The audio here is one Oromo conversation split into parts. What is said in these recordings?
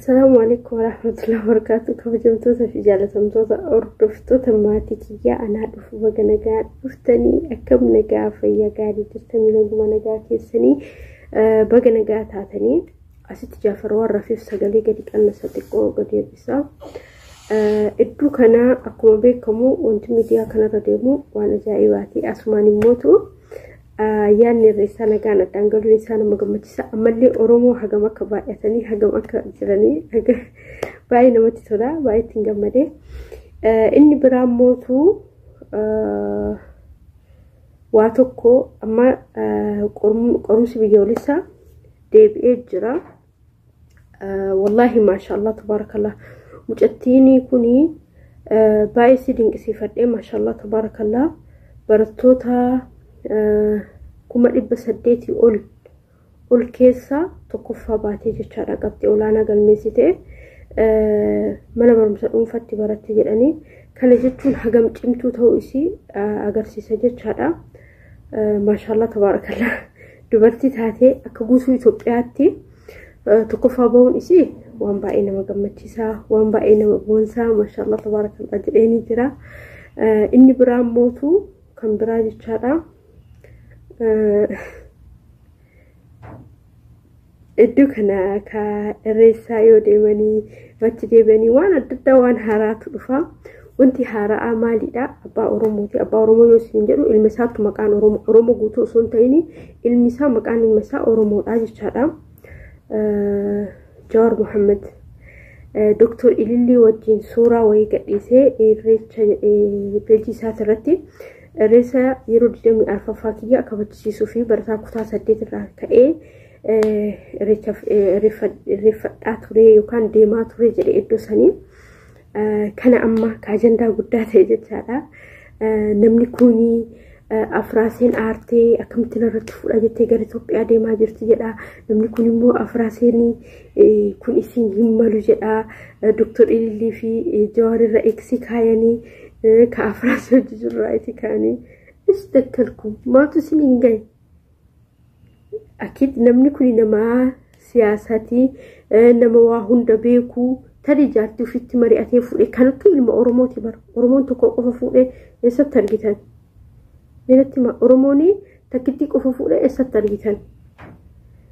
Assalaamu alaikum warahmatullahi wabarakatuh. Kabajamtoota fi jaalatamtoota hordoftoota maatii kiyyaa, anaa dhufu, baga nagaa dhuftanii. Akkam nagaa, fayyaa gaarii jirtanii? Naguma nagaa keessanii, baga nagaa taatanii. Asitti Jaafar waan rafiif sagalee gadi qannasa, xiqqoo gadi hir'isaa. Iddoo kana akkuma beekamu wanti miidiyaa kanarra deemu waan ajaa'ibaati. Asumaan immootu ayyaanni Irreessaa nagaan addaan galuun isaa nama gammachiisa. Ammallee Oromoo hagam akka baay'atanii, hagam akka jiranii baay'ee namatti tola, baay'ee ittiin gammadee. Inni biraa mootu waa tokko, amma qorumsi biyyoolessaa deebi'ee jira. Wallaahi maashaallah tabaarakallah, mucattiin kuni baay'ee si dinqisiifadhee. Maashaallah tabaarakallah, barattoota 800,000 ol keessa tokkoffaa baatee jechaadha, qabxii olaanaa galmeessite, mana barumsa dhuunfaatti baratte jedhanii. Kana jechuun hagam cimtuu ta'uu isii agarsiisa jechaadha. Maashaallah tabaarakallah, dubartii taatee akka guutuu Itoophiyaatti tokkoffaa bahuun isii waan baay'ee nama gammachiisaa, waan baay'ee nama boonsaa. Maashaallah tabaarakallah jedheenii jira. Inni biraa mootu kan biraa jechaadha. Iddoo kana ka Irreessaa yoo deemanii achi deebi'anii waan adda addaa, waan haaraatu dhufa. Wanti haaraa maalidha? Abbaa Oromooti. Abbaa Oromoo yoo isin jedhu, ilma isaattu maqaan Oromoo, Oromoo guutuu osoo hin ta'in ilmi isaa, maqaan ilma isaa Oromoodha jechaadha. Jawaar Muhammad Doktor Ilillii wajjin suuraa wayii gadhiisee Irreecha peejii isaati irratti, Irreessa yeroo 24ffaa kiyya kabachisiisuu fi barataa kutaa 8 irraa ka'ee irreeffadhaa ture yookaan deemaa ture jedhe iddoo sanii. Kana amma ka ajandaa guddaa ta'e jechaadha. Namni kuni Afraaseen aartee akkamittiin irratti fuudha jettee gara Itoophiyaa deemaa jirti jedha. Namni kun immoo Afraaseen kun isin hin malu jedha. Doktor Ilillii fi Jawaar irra eegsii kaayanii ka Afraasee hojii jiru raayitii kaayanii. Is dakkalku maaltu isin hin gahe? Akid namni kun nama siyaasatii, nama waa hunda beeku, tarii jaartii ofitti mari'atee fuudhe. Kanattuu ilma Oromooti bara. Oromoon tokko qofa fuudhee eessatti argitan? Jalatti Oromoon takkittii qofa fuudhee eessatti argitan?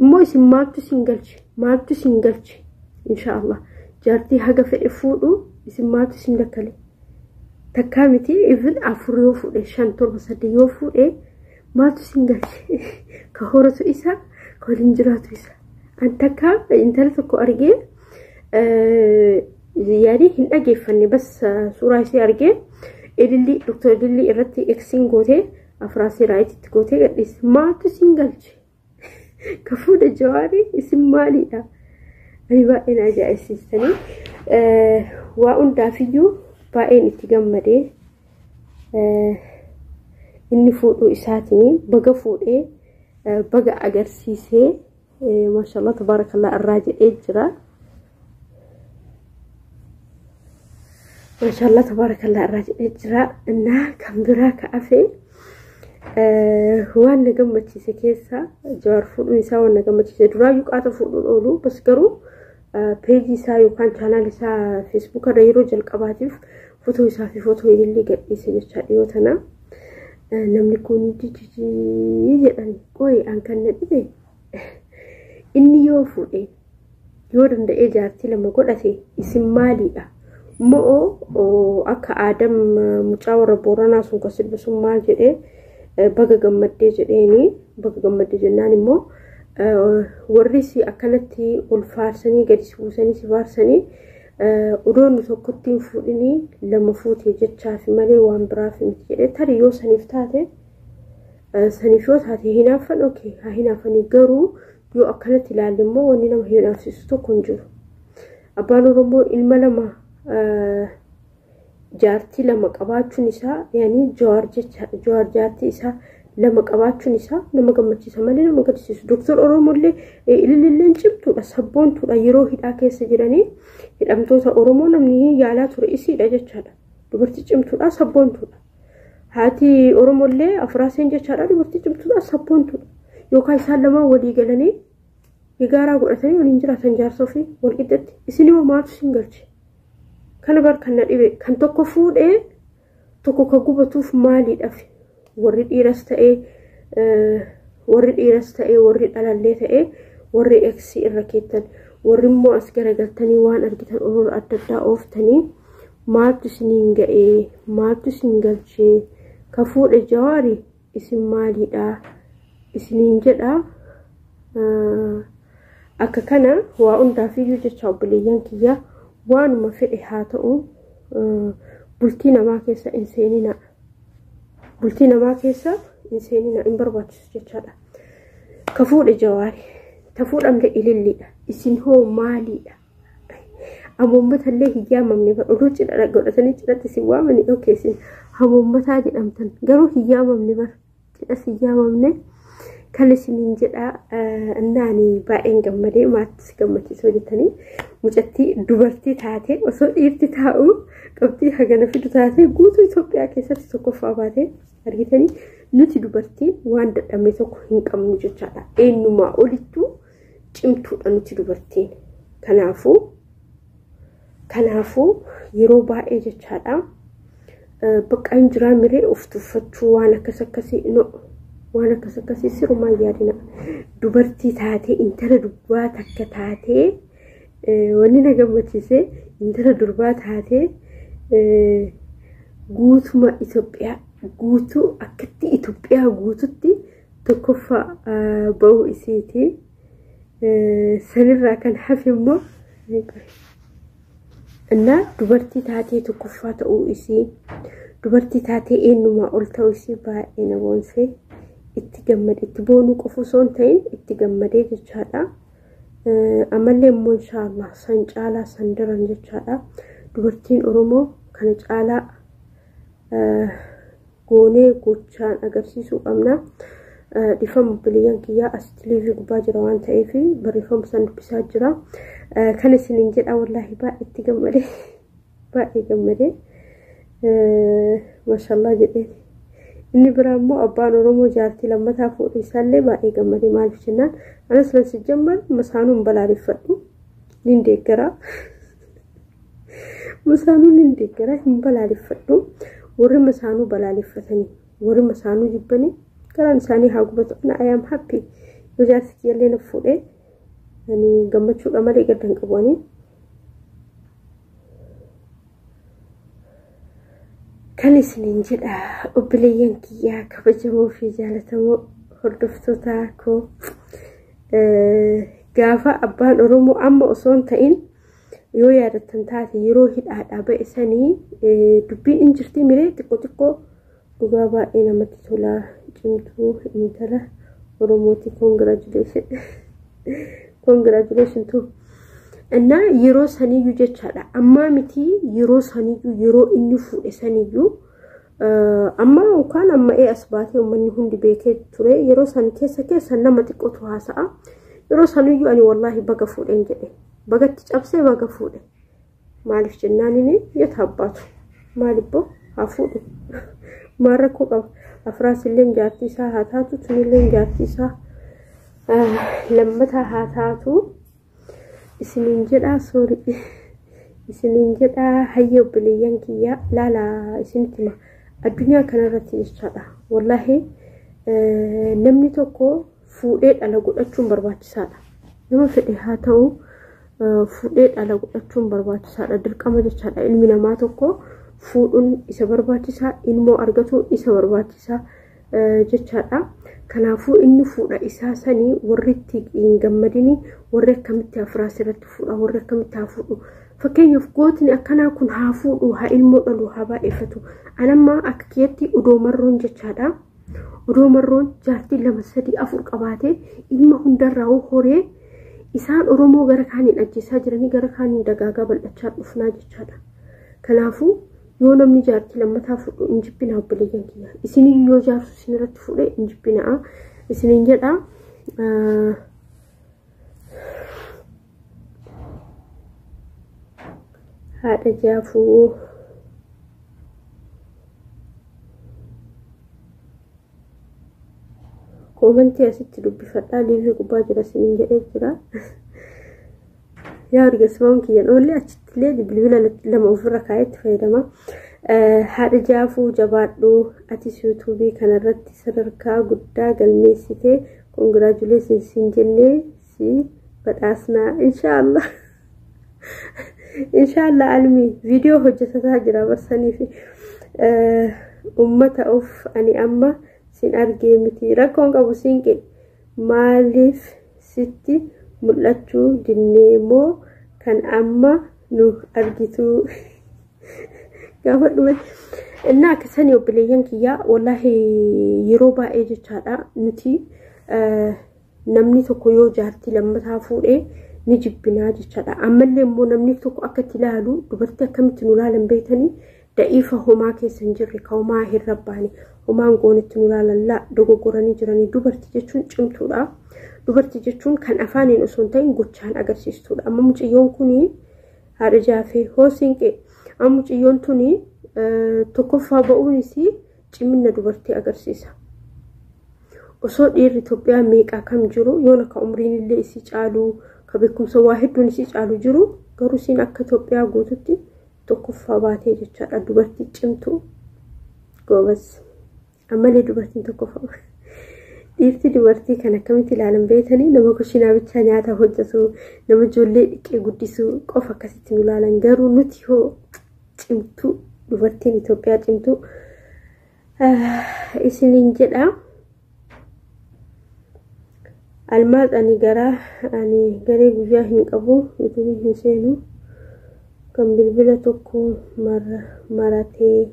Immoo isin maaltu isin galche? Maaltu isin galche? Inshaallah jaartii haga fedhe fuudhu, isin maaltu isin dakkale? Takkaa miti, even afur yoo fuudhe, shan, torba, saddeet yoo fuudhe maaltu isin galche? Ka horatu isa, ka waliin jiraatu isa. An takka intala tokko argee yaadii hin dhageeffanne, bas suuraa isii argee, Ilillii, Doktor Ilillii irratti eksiin gootee, Afraasii raayititti gootee gadhiise. Maaltu isin galche? Ka fuudhe Jawaarii, isin maalidha? Ani baay'een ajaa'ibsiistanii. Waa hundaafiyyuu baay'een itti gammadee inni fuudhuu isaatiin. Baga fuudhee, baga agarsiisee. Maashaallah tabaarakallah irraa jedhee jira. Maashaallah tabaarakallah irraa jedhee jira. Innaa kan biraa ka'afe, waan na gammachiise keessa Jawaar fuudhuun isaa waan na gammachiise. Duraayyuu qaata fuudhuun oolu bas, garuu peejii isaa yookaan chaanaal isaa Feesbuuk irra yeroo jalqabaatiif fotoo isaa fi fotoo Ilillii gadhiise jechaa dhiyoo tana. Namni kun jijijii jedhan. Qoy, an kan na dhibe, inni yoo fuudhe, yoo danda'ee jaartii lama godhate, isin maaliidha? Moo akka Aadam mucaa warra Booranaa sun kan sirbu sun maal jedhee, baga gammaddee jedheeni, baga gammaddee jennaan immoo warri si akkanatti ol faarsanii gadi si buusanii si faarsanii odoo nu tokkotti hin fuudhinii lama fuutee jechaafi malee waan biraaf miti jedhee. Tarii yoo saniif taate, saniif yoo taate hinaaffan, okay, haa hinaafanii. Garuu yoo akkanatti ilaalle immoo wanni nama hinaafsisu tokko hin jiru. Abbaan Oromoo ilma lama, jaartii lama qabaachuun isaa, yaani Jawaar jecha, Jawaar jaartii isaa lama qabaachuun isaa nama gammachiisa malee nama gaddisiisu. Doktor Oromollee Ilillilleen cimtuudha, sabboontuudha. Yeroo hidhaa keessa jiranii hidhamtoota Oromoo namni yaalaa ture isiidha jechaadha. Dubartii cimtuudha, sabboontuudha. Haati Oromollee Afraaseen jechaadha, dubartii cimtuudha, sabboontuudha. Yookaan isaan lamaan walii galanii Gaaraa godhatanii waliin jiraatan jaarsa ofii wal qixxetti. Isin immoo maaltu isin galche? Kana bar kan na dhibe kan tokko fuudhee tokko kan gubatuuf maaliidhaaf? Warri dhiiras ta'ee warri dhiiras ta'ee warri dhalallee ta'ee warri eegsii irra keettan warri immoo as garagaltanii waan argitan olola adda addaa ooftanii maaltu isiniin ga'ee maaltu isin galchee ka fuudhe Jawaari isin maaliidha isiniin jedha. Akka kana waa hundaafiyyuu jecha obboleeyyan kiyyaa waanuma fedhe haa ta'u bultii namaa keessa hin seenina. Bultii namaa keessa hin seenina hin barbaachisu jechaadha. Ka fuudhe Jawaari ta fuudhamte Ililliidha. Isin hoo maaliidha? Hamoommatallee hin yaamamne bara oduu cidha godhatanii cidhatti isin waamani okay isin hamoommataa jedhamtan garuu hin yaamamne bara cidhas hin yaamamne. Kan isiniin jedha innaani baay'een gammadee maattis gammachiisoo jettanii mucattii dubartii taate osoo dhiirti taa'u qabxii hagana fidu taate guutuu Itoophiyaa keessatti tokkoffaa baate argitanii nuti dubartiin waan dadhabne tokko hin qabnu jechaadha. Eenyumaa olittuu cimtuudha nuti dubartiin. Kanaafuu yeroo baay'ee jechaadha bakka hin jiraa miree of tuffachuu waan akkas akkasii no. Waan akkas akkasii sirumaan yaadina. Dubartii taatee intala durbaa takka taatee wanni na gammachiise intala durbaa taatee guutuma Itoophiyaa guutuu akkatti Itoophiyaa guututti tokkoffaa ba'uu isiiti. Sanirraa kan hafe immoo innaa dubartii taatee tokkoffaa ta'uu isii dubartii taatee eenyumaa ol ta'uu isii baay'ee na boonsee. Itti gammade itti boonuu qofa osoo hin ta'in itti gammadee jechaadha. Ammallee immoo inshaallah san caalaa san daran jechaadha. Dubartiin Oromoo kana caalaa goonee gochaan agarsiisuu qabna. Dhiifama obboleeyyan kiyyaa asitti liivii gubbaa jira waan ta'eef barreeffama san dubbisaa jira. Kan isiniin jedha wallaahi baay'ee itti gammadee baay'ee gammadee maashaallah jedhee. Inni biraa immoo abbaan Oromoo jaartii lammataa fuudhu isaallee baay'ee gammadee maaliif jennaan anas lan sijjamman masaanuun balaaleffadhu nin deeggara. Masaanuun nin deeggara hin balaaleffadhu. Warri masaanuu balaaleffatanii warri masaanuu jibbanii garaan isaanii haa gubatu. Ana I am happy. Yoo jaarsi kiyyallee na fuudhee ani gammachuudha malee gadda hin qabu ani. Kan isiniin jedha obboleeyyan kiyyaa kabajamoo fi jaalatamoo hordoftoota koo gaafa abbaan Oromoo amma osoo hin ta'in yoo yaadattan taate yeroo hidhaadhaa ba'e sanii dubbiin hin jirti miree xiqqoo xiqqoo dhugaa baay'ee namatti tola cimtuu intala Oromooti congratulation too. Innaa yeroo saniyyuu jechaadha. Ammaa miti yeroo saniyyuu yeroo inni fuudhe saniyyuu amma yookaan amma as baatee uummanni hundi beekee ture yeroo san keessa keessa nama xiqqootu haasa'a. Yeroo saniyyuu ani wallaahi baga fuudheen jedhe. Bagatti cabsee baga fuudhe. Maaliif jennaan inni yoo abbaatu maalibboo haa fuudhu. Maal rakkoo qaba? Afraas illee jaartii isaa haa taatu tunillee jaartii isaa lammataa haa taatu. Isiniin jedha soorii isiniin jedha hayya obboleeyyan kiyyaa laala isinitti hima addunyaa kanarratti jechaadha. Wallaahi namni tokko fuudhee dhala godhachuun barbaachisaadha. Nama fedhe haa ta'u fuudhee dhala godhachuun barbaachisaadha. Dirqama jechaadha. Ilmi namaa tokko fuudhuun isa barbaachisaa ilmoo argatuun isa barbaachisaa jechaadha. Kanaafuu inni fuudha isaa sanii warri itti hin gammadini warri akkamitti afuraas irratti fuudha warri akkamitti haa fuudhu. Fakkeenyaaf gootni akkanaa kun haa fuudhu haa ilmoo dhalu haa baay'ifatu. Anammaa akka kiyyatti odoo marroon jechaadha. Odoo marroon jaartii 2 3 4 qabaatee ilma hundarraa horee isaan Oromoo gara kaaniin ajjeesaa jiranii gara kaaniin dagaagaa bal'achaa dhufnaa jechaadha. Kanaafuu yoo namni jaartii lammataa fuudhu hin jibbinaa obboleeyyan kiyya. Isin yoo jaarsu isin irratti fuudhe hin jibbinaa. Isiniin jedha. Haadha jaafuu Koomantii asitti dubbifadhaa liivii gubbaa jira isiniin jedhee jira. Yaa argisifamuun kiyyan oolle achittillee bilbila lama ofirra kaa'ee itti fayyadama. Haadha jaafuu jabaadhuu atis yuutuubii kanarratti sadarkaa guddaa galmeessitee koongiraajuleeshin siin jennee si badhaasnaa inshaallah. Inshaallah almi viidiyoo hojjetataa jira barsanii fi uummata of ani amma sin argee miti rakkoon qabu siinqe maaliif sitti mul'achuu dinnee moo kan amma nu argitu gaafa dhume. Innaa akkasanii obboleeyyan kiyyaa wallaahi yeroo baay'ee jechaadha nuti namni tokko yoo jaartii lammataa fuudhee ni jibbinaa jechaadha. Ammallee immoo namni tokko akka itti ilaalu dubartii akkamitti nu ilaalan beektanii da'iifa homaa keessa hin jirre ka homaa hin rabbaane homaan goonitti nu ilaalan laa dogoggoranii jiranii dubartii jechuun cimtuudha. Dubartii jechuun kan afaaniin osoo hin ta'in gochaan agarsiistuudha. Amma mucayyoon kuni haadha jaafee hoo siinqee amma mucayyoon tuni tokkoffaa ba'uunis cimina dubartii agarsiisa. Osoo dhiirri Itoophiyaa meeqaa kam jiru yoon akka umriin illee isii caalu ka beekumsa waa hedduun isii caalu jiru garuu isiin akka Itoophiyaa guututti tokkoffaa baatee jechaadha. Dubartii cimtuu goobas. Ammallee dubartiin tokkoffaa. Dhiirti dubartii kan akkamitti ilaalan beektanii nama kushiinaa bichaa nyaata hojjetu nama ijoollee dhiqee guddisu qofa akkasitti nu ilaalan garuu nuti hoo cimtuu dubartiin Itoophiyaa cimtuu isiniin jedha. Almaaz ani garaa ani garee guyyaa hin qabu yuutuubii hin seenu kan bilbila tokko maratee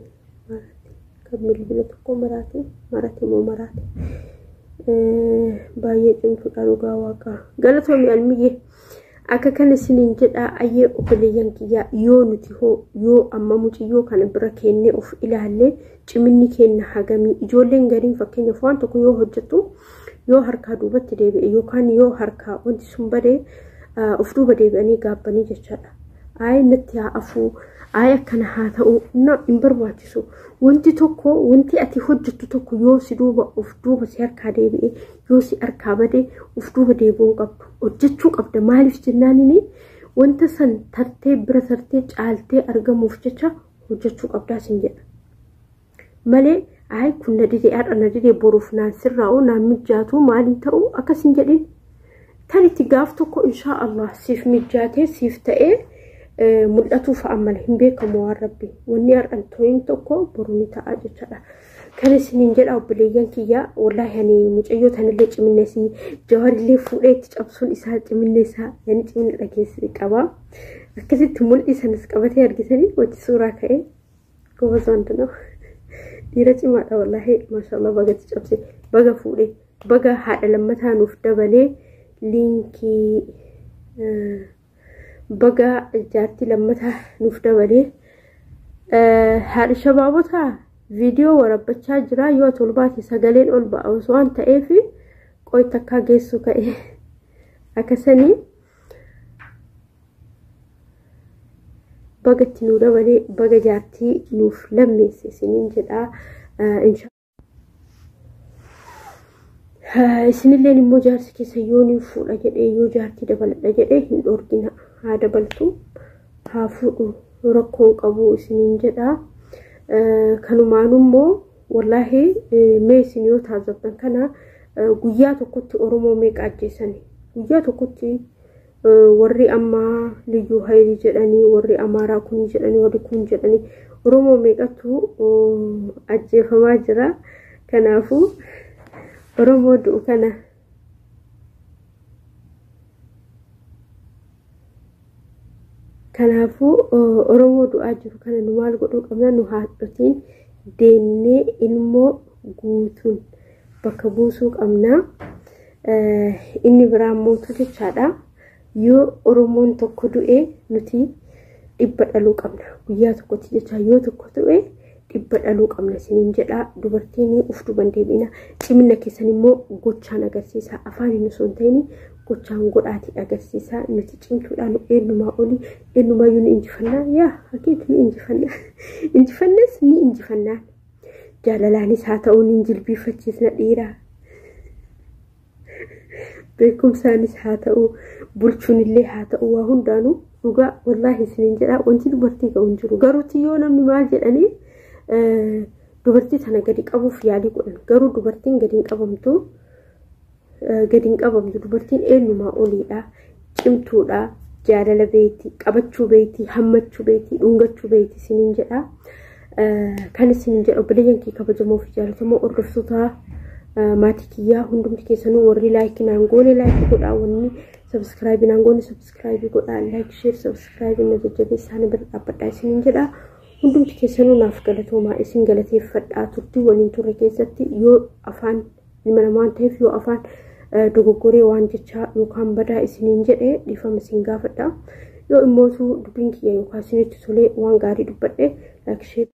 kan bilbila tokko maratee marate moo marate baay'ee cimtuudha dhugaa waaqaa galatoomi almiyyee akka kana isiniin jedha ayyee obboleeyyan kiyyaa yoo nuti hoo yoo amma muciyyoo kana bira keennee of ilaallee ciminni keenya hagamii ijoolleen gariin fakkeenyaaf waan tokko yoo hojjettu yoo harkaa duubatti deebi'e yookaan yoo harkaa wanti sun badee of duuba deebi'anii gaabbanii jechaadha. Ayi natti haa afuu, ayi akkana haa ta'u, na hin barbaachisu. Wanti tokko wanti ati hojjettu tokko yoo si duuba of duuba si harkaa deebi'e yoo si harkaa bade of duuba deebi'uu qabdu. Hojjechuu qabda maaliif jennaanini wanta san tartee bira tartee caaltee argamuuf jecha hojjechuu qabdaa sin jedha. Malee ayi kun na didee har'a na didee boruuf naan sirraa'u naan mijaatu maaliin ta'u akkas hin jedhin. Tanitti gaaf tokko inshaa Allah siif mijaatee siif ta'ee mul'atuu fa'a malee hin beekamu waan rabbi wanni har'an to'in tokko boru ni ta'a jechaadha. Kan isiniin jedha obboleeyyan kiyyaa wallaahi ani mucayyoo tanallee cimina isii jawaarillee fuudhee itti cabsuun isaa cimina isaa yani cimina dhageessi qaba. Akkasitti mul'ii sanas qabatee argitanii wajji suuraa ka'ee goba wanta nama. Dhiira cimaadha wallaahi maashaallah baga itti cabse baga fuudhee baga haadha lammataa nuuf dabalee liinkii baga jaartii lammataa nuuf dabalee haadha shabaabotaa viidiyoo warabbachaa jira yoo ati ol baate sagaleen ol ba'a osoo waan ta'eef qoy takkaa geessu ka'e akkasanii baga itti nuu dabalee baga jaartii nuuf lammeesse isiniin jedha. Isinilleen immoo jaarsi keessa yoo ni fuudha jedhee yoo jaartii dabaladha jedhee hin dhorkina haa dabaltu haa fuudhu rakkoon qabu isiniin jedha. Kanumaan immoo wallaahi mee isin yoo taajabdan kana guyyaa tokkotti Oromoo meeqa ajjeesani guyyaa tokkotti warri ammaa liyyuu hayilii jedhanii warri amaaraa kun jedhanii warri kun jedhanii Oromoo meeqatu ajjeefamaa jira. Kanaafuu Oromoo du'u kana kanaafuu Oromoo du'aa jiru kana nu maal godhuu qabna nu haadhotiin deennee ilmoo guutuun bakka buusuu qabna. Inni biraan mootu jechaadha. Yoo Oromoon tokko du'e nuti 100 dhaluu qabna. Guyyaa tokkotti jecha yoo tokko du'e 100 dhaluu qabna isiniin jedha. Dubartiin uf duuban deebiina. Cimina keessan immoo gochaan agarsiisa. Afaaniin osoo hin ta'in gochaan godhaati agarsiisa. Nuti cimtuudhaan eenyumaa olii eenyumaayyuu ni injifannaa. Yaa hakiitu ni injifanna. Injifannas ni injifannaa. Jaalalaanis haa ta'u ni jilbiifachiisna dhiiraa. Beekumsaanis haa ta'u, bulchuun illee haa ta'u, waa hundaanuu dhugaa wallaahi isiniin jedha, wanti dubartii ga'u hin jiru. Garuu yoo namni maal jedhanii dubartii tana gadi qabuuf yaalii godhan, garuu dubartiin gadi hin qabamtu, gadi hin qabamtu. Dubartiin eenyumaa oliidha, cimtuudha, jaalala beeyti, qabachuu beeyti, hammachuu beeyti, dhungachuu beeyti isiniin jedha. Kan isiniin jedha, obboleeyyan kee kabajamoo fi jaalatamoo, hordoftoota maatii kiyyaa hundumti keessanuu, warri like naan goone like godhaa, wanni subscribe naan goone subscribe godhaa, like, share, subscribe na jajjabeessaa, na bira dhaabbadhaa isiniin jedha. Hundumti keessanuu naaf galatoomaa, isin galateeffadhaa. Turtii waliin turre keessatti yoo afaan ilma namaa ta'eef, yoo afaan dogoggoree waan jechaa yookaan badaa isiniin jedhe, dhiifama isin gaafadha. Yoo immootu dubbiin kiyya yookaan isinitti tolee waan gaarii dubbadhe, like, share.